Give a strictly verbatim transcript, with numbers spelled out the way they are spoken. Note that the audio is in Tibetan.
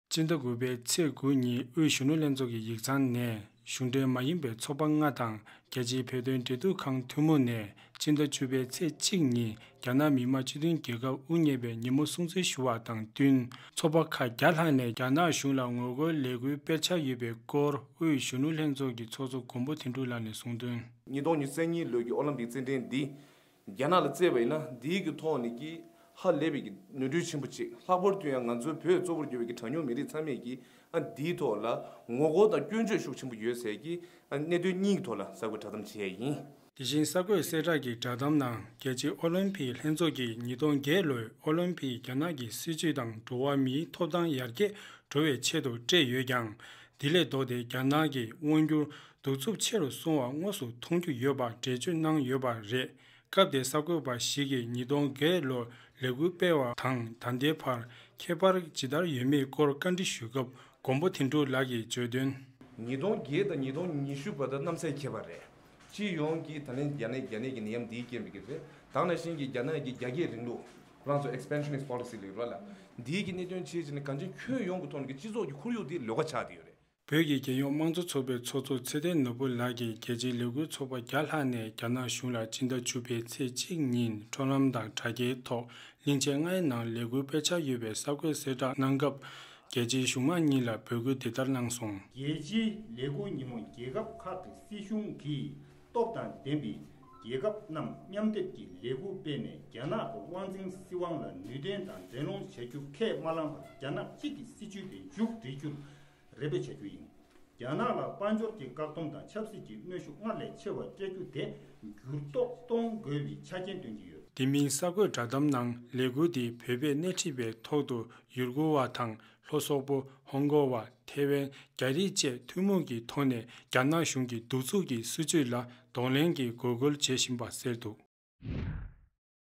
སྤྱི་ཟླ་དགུ་པའི་ཚེས་དགུ་ཉིན་དབུས་གཞོན་ནུ་ལྷན་ཚོགས་ཀྱི་ཡིག་ཚང་ནས་གཞུང་འབྲེལ་མ་ཡིན་པའི་ཚོགས་པ་ལྔ་དང་རྒྱལ་སྤྱིའི་བོད་དོན་འབྲེལ་གཏུག་ཁང་ཐུན་མོང་ནས་སྤྱི་ཟླ་བཅུ་པའི་ཚེས་གཅིག་ཉིན་རྒྱ་ནག་མི་དམངས་སྤྱི་མཐུན་རྒྱལ་ཁབ་དབུ་བརྙེས་པའི་ཉིན་མོ་སྲུང་བརྩི་ཞུ་བ་དང་བསྟུན། ཚོགས་པ་ཁག་བརྒྱ་ལྷག་ནས་རྒྱ་ནག་གཞུང་ལ་ངོ་རྒོལ་ལས་འགུལ་སྤེལ་འཆར་ཡོད་པའི་སྐོར་དབུས་གཞོན་ནུ་ལྷན་ཚོགས་ཀྱི་ཚོགས་གཙོ་མགོན་པོ་དོན་གྲུབ་ལགས་ནས་གསུངས་དོན། ཉིས་སྟོང་ཉི་ཤུ་རྩ་གཉིས་ལོའི་གི་ཨོ་ལིམ་པིག་རྩེད་འགྲན་འདི་རྒྱ་ནག་ལ་རྩེས་པ་ཡིན་ན། འདིའི་གི་ཐོག་ནས་ཀྱི་ཧ་ལས་པའི་གི་ནོར་འཁྲུལ་ཆེན་པོ་ཅིག་ལྷག་པར་དུ་ཡང་ང་ཚོའི་བོད་གཙོ་བོར་གྱུར་པའི་གི་གྲངས་ཉུང་མི་རིགས་ཚང་མས་ཀྱི་ཨ་འདིའི་ཐོག་ལ་ངོ་རྒོལ་དང་སྐྱོན་བརྗོད་ཤུགས་ཆེན་པོ་ཡོད་ཟེར་གྱི་ཨ་གནད་དོན་གཉིས་ཀྱི་ཐོག་ལ་གསར་འགོད་བསྒྲགས་གཏམ་བྱས་ཡིན། དེ་བཞིན་གསར་འགོད་གསལ་བསྒྲགས་ཀྱི་བསྒྲགས་གཏམ་ནང་རྒྱལ་སྤྱིའི་ཨོ་ལིམ་པིག་ལྷན་ཚོགས་ཀྱིས་ཉིས་སྟོང་བརྒྱད་ལོའི་ཨོ་ལིམ་པིག་རྒྱ་ནག་གི་སྲིད་བྱུས་དང་འགྲོ་བ་མིའི་ཐོབ་ཐང་ཡར་རྒྱས་འགྲོ་བའི་ཆེད་དུ་སྤྲད་ཡོད་ཀྱང་། དེ་ལས་ལྡོག་སྟེ་རྒྱ་ནག་གིས་དབང་སྒྱུར་གདུག་རྩུབ་ཆེ་རུ་སོང་བ་དངོས་སུ་མཐོང་རྒྱུ་ཡོད་པ་འགྲེལ་བརྗོད་གནང་ཡོད་པ་རེད། སྐབས་དེའི་གསར་འགོད་པ་ཞིག་གིས་ཉིས་སྟོང་བརྒྱད་ལོར་ལས་འགུལ་སྤེལ་བ་དང་ད་ལྟའི་བར་ཁྱད་པར་ཇི་ལྟར་ཡོད་མེད་སྐོར་བཀའ་འདྲི་ཞུས་སྐབས་མགོན་པོ་དོན་གྲུབ་ལགས་ཀྱིས་བརྗོད་དོན། ཉིས་སྟོང་བརྒྱད་དང་ཉིས་སྟོང་ཉི་ཤུ་བར་དུ་གནམ་ས་ཁྱད་པར་རེད། སྤྱི་ཡོངས་ཀྱི་ད་ལན་རྒྱ་ནག་རྒྱ་ནག་གི་ནད་ཡམས་འདིའི་རྐྱེན་པས་ཀྱི་རེད། ད་ནང་བཞིན་གྱི་རྒྱ་ནག་གི་རྒྱ་སྐྱེད་རིང་ལུགས་ཁོ་རང་ཚོ་expansionist policy ལབ་ཡོད་ར་ལ། འདིའི་གི་གནད་དོན་ཆེ་ཆེ་ནི་གང་ཅི་ཁྱོན་ཡོངས་ཀྱི་ཐོག་ནས་ཀྱི་སྤྱི་ཚོགས་ཀྱི་ཁོར་ཡུག་འདི་ལོགས་ཀ་ཆགས་བསྡད་ཡོད་རེད། བོད་ཀྱི་རྒྱལ་ཡོངས་དམངས་གཙོ་ཚོགས་པའི་ཚོགས་གཙོ་ཚེ་བརྟན་ནོར་བུ་ལགས་ཀྱིས་རྒྱལ་སྤྱིའི་ལས་འགུལ་ཚོགས་པ་བརྒྱ་ལྷག་ནས་རྒྱ་ནག་གཞུང་ལ་སྤྱི་ཟླ་བཅུ་པའི་ཚེས་གཅིག་ཉིན་འཕྲོག་ལམ་དང་དྲ་རྒྱའི་ཐོག་གླིང་ཆེན་ལྔའི་ནང་ལས་འགུལ་སྤེལ་འཆར་ཡོད་པའི་གསར་འགོད་གསལ་བསྒྲགས་གནང་སྐབས། རྒྱལ་སྤྱིའི་གཞུང་མང་གཉིས་ལ་འབོད་སྐུལ་འདི་ལྟར་གནང་སོང་། རྒྱལ་སྤྱིའི་ལས་འགུལ་ཉིན་མོ་རྒྱལ་ཁབ་ཁག་གི་སྲིད་གཞུང་གིས་སྟོབས་དང་ལྡན་པའི་རྒྱལ་ཁབ་རྣམས་མཉམ་སྡེབ་ཀྱིས་ལས་འགུལ་སྤེལ་ནས་རྒྱ་ནག་གི་དབང་འཛིན་སྲིད་དབང་ལ་ནུས་ལྡན་དང་འགྲན་སློང་བྱ་རྒྱུ་ཁས་མ་བླངས་པར་རྒྱ་ནག་གཅིག་གི་སྲིད་བྱུས་དེ་མཇུག་སྒྲིལ་རྒྱུར་རེ་འབོད་བྱ་རྒྱུ་ཡིན། རྒྱ་ནག་ལ་དཔལ་འབྱོར་གྱི་བཀག་སྡོམ་དང་ཆབ་སྲིད་ཀྱི་གནོན་ཤུགས་སྔར་ལས་ཆེ་བ་སྤྲད་རྒྱུ་དེ་འགྱུར་ལྡོག་གཏོང་དགོས་པའི་ཆ་རྐྱེན་སྟོན་གྱི་ཡོད། དེ་མིན་གསར་འགོད་བསྒྲགས་གཏམ་ནང་ལས་འགུལ་འདིས་བོད་པས་སྣེ་ཁྲིད་པའི་ཐོག་ཏུ་ཡུལ་སྐོར་བ་དང་ལྷོ་སོག་པོ། ཧོང་ཀོང་བ། ཐེ་ཝན། རྒྱ་རིགས་བཅས་ཐུན་མོང་གི་ཐོག་ནས་རྒྱ་ནག་གཞུང་གི་གདུག་རྩུབ་ཀྱི་སྲིད་བྱུས་ལ་གདོང་ལེན་གྱིས་འགོག་རྒོལ་བྱེད་བཞིན་པ་གསལ་འདུག།